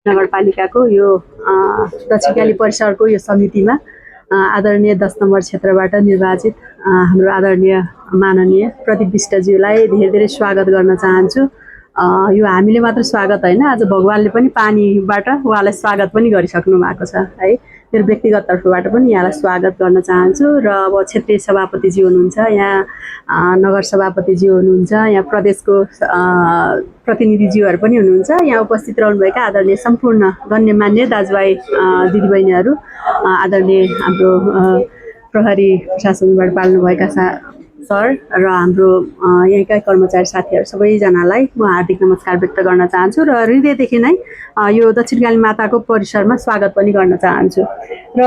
नगरपालिकाको यो दक्षिणकाली परिसरको यो समितिमा आदरणीय 10 नम्बर क्षेत्रबाट निर्वाचित हाम्रो आदरणीय माननीय प्रदीप विष्टज्यूलाई धेरै धेरै स्वागत गर्न चाहन्छु। यो हामीले मात्र स्वागत होइन, आज भगवानले पनि पानीबाट उहाँलाई स्वागत पनि गरिसक्नु भएको छ है। मेरो व्यक्तिगत तर्फबाट पनि यहाँलाई स्वागत गर्न चाहन्छु। र अब क्षेत्रीय सभापतिजी हुनुहुन्छ, यहाँ नगर सभापतिजी हुनुहुन्छ, यहाँ प्रदेशको प्रतिनिधिज्यूहरू पनि हुनुहुन्छ, यहाँ उपस्थित रहनुभएका आदरणीय सम्पूर्ण गण्यमान्य दाजुभाइ दिदीबहिनीहरू, आदरणीय हाम्रो प्रहरी प्रशासनबाट पाल्नुभएका सर र हाम्रो यहीँका कर्मचारी साथीहरू सबैजनालाई म हार्दिक नमस्कार व्यक्त गर्न चाहन्छु र हृदयदेखि नै यो दक्षिणकाली माताको परिसरमा स्वागत पनि गर्न चाहन्छु। र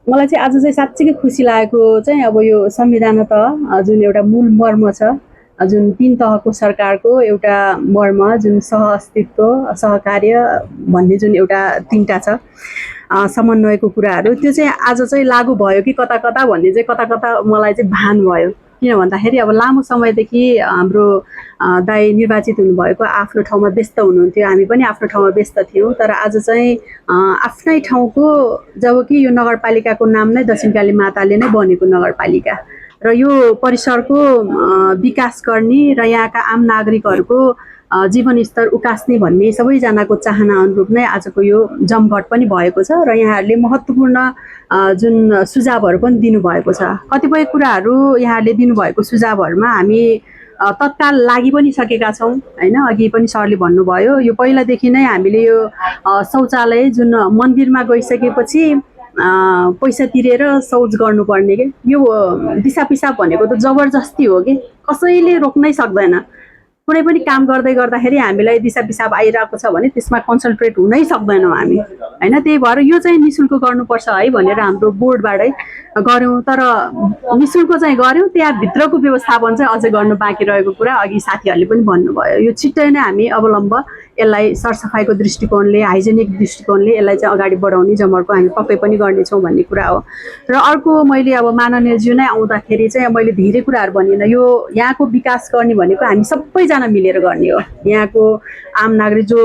मलाई चाहिँ आज चाहिँ साँच्चीकै खुसी लागेको चाहिँ अब यो संविधान तह जुन एउटा मूल मर्म छ, जुन 3 तहको सरकारको एउटा मर्म, जुन सहअस्तित्व सहकार्य भन्ने जुन एउटा 3टा छ समन्वयको कुराहरू, त्यो चाहिँ आज चाहिँ लागू भयो कि कता कता भन्ने चाहिँ कता कता मलाई चाहिँ भान भयो। किन भन्दाखेरि अब लामो समयदेखि हाम्रो दाइ निर्वाचित हुनुभएको आफ्नो ठाउँमा व्यस्त हुनुहुन्थ्यो, हामी पनि आफ्नो ठाउँमा व्यस्त थियौँ। तर आज चाहिँ आफ्नै ठाउँको, जबकि यो नगरपालिकाको नाम नै दक्षिणकाली माताले नै बनेको नगरपालिका र यो परिसरको विकास गर्ने र यहाँका आम नागरिकहरूको जीवन स्तर उकास्ने भन्ने सबैजनाको चाहना अनुरूप नै आजको यो जमघट पनि भएको छ र यहाँहरूले महत्त्वपूर्ण जुन सुझावहरू पनि दिनुभएको छ। कतिपय कुराहरू यहाँहरूले दिनुभएको सुझावहरूमा हामी तत्काल लागि पनि सकेका छौँ होइन। अघि पनि सरले भन्नुभयो, यो पहिलादेखि नै हामीले यो शौचालय जुन मन्दिरमा गइसकेपछि पैसा तिरेर शौच गर्नुपर्ने के, यो दिसा पिसाब भनेको त जबरजस्ती हो कि कसैले रोक्नै सक्दैन। कुनै पनि काम गर्दै गर्दाखेरि हामीलाई दिसा पिसाब आइरहेको छ भने त्यसमा कन्सन्ट्रेट हुनै सक्दैनौँ हामी होइन। त्यही भएर यो चाहिँ निःशुल्क गर्नुपर्छ है भनेर हाम्रो बोर्डबाटै गऱ्यौँ। तर निःशुल्क चाहिँ गऱ्यौँ, त्यहाँभित्रको व्यवस्थापन चाहिँ अझै गर्नु बाँकी रहेको कुरा अघि साथीहरूले पनि भन्नुभयो। यो छिट्टै नै हामी अवलम्ब यसलाई सरसफाइको दृष्टिकोणले, हाइजेनिक दृष्टिकोणले यसलाई चाहिँ अगाडि बढाउने जमर्को हामी पक्कै पनि गर्नेछौँ भन्ने कुरा हो। र अर्को, मैले अब माननीयज्यू नै आउँदाखेरि चाहिँ मैले धेरै कुराहरू भनिनँ। यो यहाँको विकास गर्ने भनेको हामी सबैजना मिलेर गर्ने हो। यहाँको आम नागरिक जो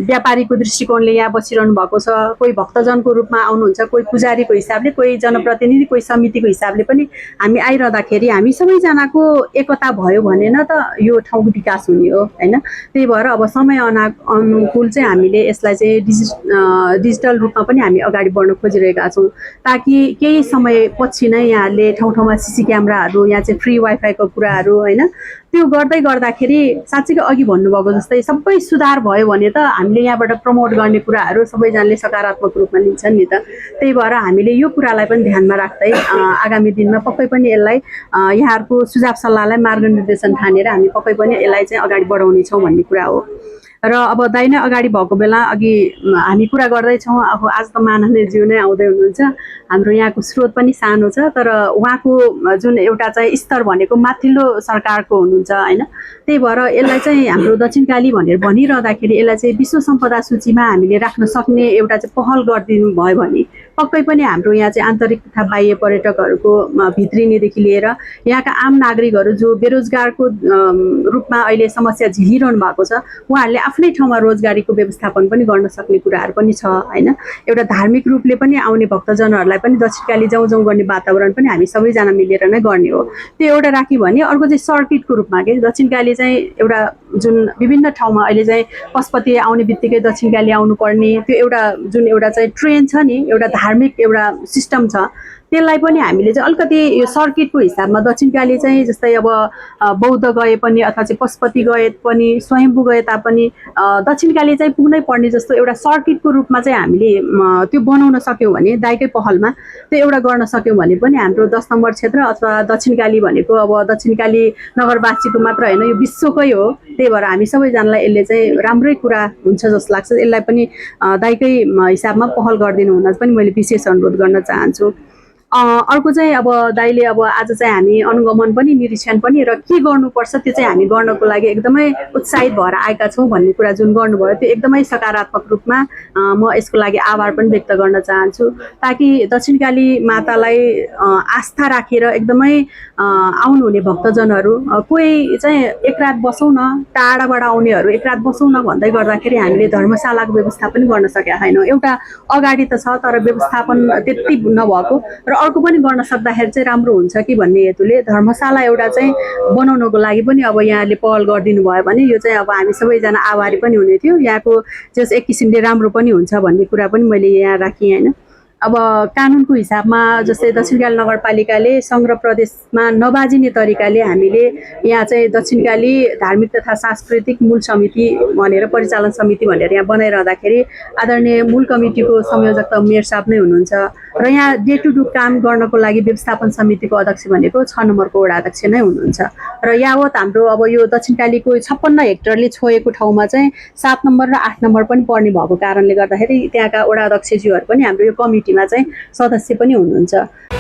व्यापारीको दृष्टिकोणले यहाँ बसिरहनु भएको छ, कोही भक्तजनको रूपमा आउनुहुन्छ, कोही पुजारीको हिसाबले, कोही जनप्रतिनिधि, कोही समितिको हिसाबले पनि हामी आइरहँदाखेरि हामी सबैजनाको एकता भयो भने न त यो ठाउँको विकास हुने हो होइन। त्यही भएर अब समय अनुकूल चाहिँ हामीले यसलाई चाहिँ डिजिटल रूपमा पनि हामी अगाडि बढ्न खोजिरहेका छौँ, ताकि केही समय पछि नै यहाँहरूले ठाउँ ठाउँमा CC क्यामेराहरू, यहाँ चाहिँ फ्री वाइफाईको कुराहरू होइन, त्यो गर्दै गर्दाखेरि साँच्चीकै अघि भन्नुभएको जस्तै सबै सुधार भयो भने त हामीले यहाँबाट प्रमोट गर्ने कुराहरू सबैजनाले सकारात्मक रूपमा लिन्छन् नि त। त्यही भएर हामीले यो कुरालाई पनि ध्यानमा राख्दै आगामी दिनमा पक्कै पनि यसलाई यहाँहरूको सुझाव सल्लाहलाई मार्गनिर्देशन ठानेर हामी पक्कै पनि यसलाई चाहिँ अगाडि बढाउनेछौँ भन्ने कुरा हो। र अब दाइ नै अगाडि भएको बेला अघि हामी कुरा गर्दैछौँ, अब आज त माननीयज्यू नै आउँदै हुनुहुन्छ। हाम्रो यहाँको स्रोत पनि सानो छ, तर उहाँको जुन एउटा चाहिँ स्तर भनेको माथिल्लो सरकारको हुनुहुन्छ होइन। त्यही भएर यसलाई चाहिँ हाम्रो दक्षिणकाली भनेर भनिरहँदाखेरि यसलाई चाहिँ विश्व सम्पदा सूचीमा हामीले राख्न सक्ने एउटा चाहिँ पहल गरिदिनु भयो भने पक्कै पनि हाम्रो यहाँ चाहिँ आन्तरिक तथा बाह्य पर्यटकहरूको भित्रिनेदेखि लिएर यहाँका आम नागरिकहरू जो बेरोजगारको रूपमा अहिले समस्या झेलिरहनु भएको छ, उहाँहरूले आफ्नै ठाउँमा रोजगारीको व्यवस्थापन पनि गर्न सक्ने कुराहरू पनि छ होइन। एउटा धार्मिक रूपले पनि आउने भक्तजनहरूलाई पनि दक्षिणकाली जाउँ जाउँ गर्ने वातावरण पनि हामी सबैजना मिलेर नै गर्ने हो। त्यो एउटा राख्यो भने अर्को चाहिँ सर्किटको रूपमा के दक्षिणकाली चाहिँ एउटा जुन विभिन्न ठाउँमा अहिले चाहिँ पशुपति आउने बित्तिकै दक्षिणकाली आउनुपर्ने त्यो एउटा जुन एउटा चाहिँ ट्रेन छ नि, एउटा धार्मिक एउटा सिस्टम छ, त्यसलाई पनि हामीले चाहिँ अलिकति यो सर्किटको हिसाबमा दक्षिणकाली चाहिँ जस्तै अब बौद्ध गए पनि अथवा चाहिँ पशुपति गए पनि, स्वयम्भू गए तापनि दक्षिणकाली चाहिँ पुग्नै पर्ने जस्तो एउटा सर्किटको रूपमा चाहिँ हामीले त्यो बनाउन सक्यौँ भने, दाइकै पहलमा त्यो एउटा गर्न सक्यौँ भने पनि हाम्रो 10 नम्बर क्षेत्र अथवा दक्षिणकाली भनेको अब दक्षिणकाली नगरवासीको मात्र होइन, यो विश्वकै हो। त्यही भएर हामी सबैजनालाई यसले चाहिँ राम्रै कुरा हुन्छ जस्तो लाग्छ। यसलाई पनि दाइकै हिसाबमा पहल गरिदिनु हुन पनि मैले विशेष अनुरोध गर्न चाहन्छु। अर्को चाहिँ अब दाइले अब आज चाहिँ हामी अनुगमन पनि निरीक्षण पनि र के गर्नुपर्छ त्यो चाहिँ हामी गर्नको लागि एकदमै उत्साहित भएर आएका छौँ भन्ने कुरा जुन गर्नुभयो त्यो एकदमै सकारात्मक रूपमा म यसको लागि आभार पनि व्यक्त गर्न चाहन्छु ताकि दक्षिणकाली मातालाई आस्था राखेर एकदमै आउनुहुने भक्तजनहरू कोही चाहिँ एक रात बसौँ न टाढाबाट आउनेहरू एक रात बसौँ न भन्दै गर्दाखेरि हामीले धर्मशालाको व्यवस्था पनि गर्न सकेका छैनौँ। एउटा अगाडि त छ तर व्यवस्थापन त्यति नभएको र अर्को पनि गर्न सक्दाखेरि चाहिँ राम्रो हुन्छ कि भन्ने हेतुले धर्मशाला एउटा चाहिँ बनाउनको लागि पनि अब यहाँले पहल गरिदिनु भयो भने यो चाहिँ अब हामी सबैजना आभारी पनि हुने थियो। यहाँको जस एक किसिमले राम्रो पनि हुन्छ भन्ने कुरा पनि मैले यहाँ राखेँ होइन। अब कानुनको हिसाबमा जस्तै दक्षिणकाली नगरपालिकाले सङ्घ र प्रदेशमा नबाजिने तरिकाले हामीले यहाँ चाहिँ दक्षिणकाली धार्मिक तथा सांस्कृतिक मूल समिति भनेर परिचालन समिति भनेर यहाँ बनाइरहँदाखेरि आदरणीय मूल कमिटीको संयोजक त मेयर साहब नै हुनुहुन्छ र यहाँ डे टु डे काम गर्नको लागि व्यवस्थापन समितिको अध्यक्ष भनेको 6 नम्बरको वडा अध्यक्ष नै हुनुहुन्छ र यावत हाम्रो अब यो दक्षिणकालीको 56 हेक्टरले छोएको ठाउँमा चाहिँ 7 नम्बर र 8 नम्बर पनि पर्ने भएको कारणले गर्दाखेरि त्यहाँका वडा अध्यक्षज्यूहरू पनि हाम्रो यो कमिटीमा चाहिँ सदस्य पनि हुनुहुन्छ।